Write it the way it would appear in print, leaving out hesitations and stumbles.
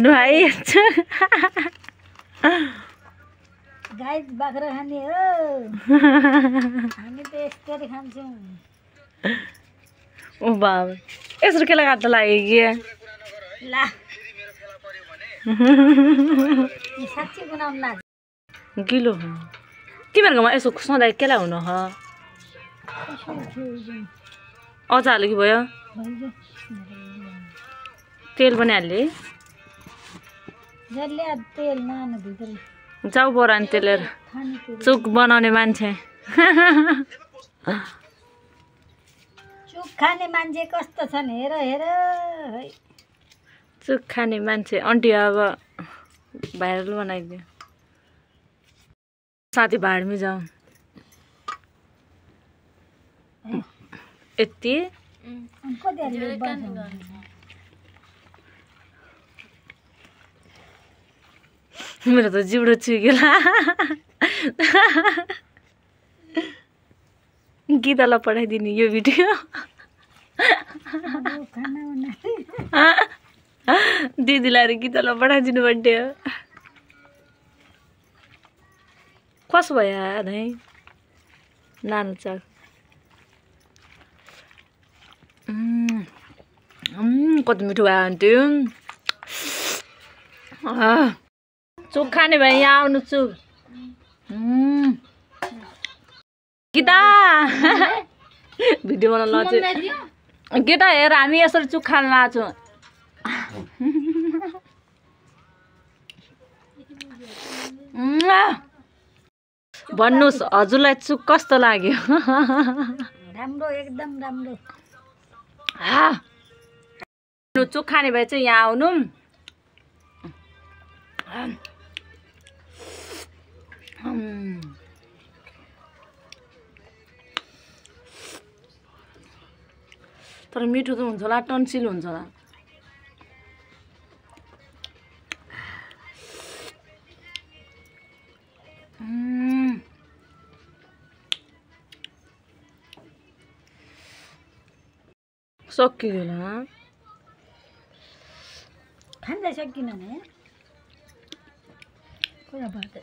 भाइ गाई बाख्रा खाने हो हामी त यसरी खान्छौँ ओ बाबा यसरी केला काट्न लाग्यो कि ला साँच्चै बनाउनु लाग्छ गिलो तिमीहरूकोमा यसो सधैँ केला हुनु ह अचार हाल्यो कि भयो तेल पनि हाल्ने जसले तेल नानु भित्र जाऊ बरान तेलेर चुक बनाउने मान्छे चुक खाने मान्छे कस्तो छन् हेर हेर है चुक खाने मान्छे आन्टी अब भाइरल बनाइदियो साथी भाडमी जाउँ यति मेरो त जिब्रो चुइगेला गीतालाई पठाइदिने यो भिडियो दिदीलाई गीतालाई पठाइदिनु पर्यो कसो भयो यार है नानु चाक कति मिठो भयो आन्टी चुक खाने भयो यहाँ आउनु चुक गीता भिडियो बनाउनु लाग्छ गीता हेर हामी यसरी चुक खान लाग्छौँ भन्नुहोस् हजुरलाई चुक कस्तो लाग्यो राम्रो एकदम राम्रो चुक खाने भए चाहिँ यहाँ आउनु तर मिठो त हुन्छ होला टन्सिल हुन्छ होला सकियो होला खाँदै सकिन नि कुरा बात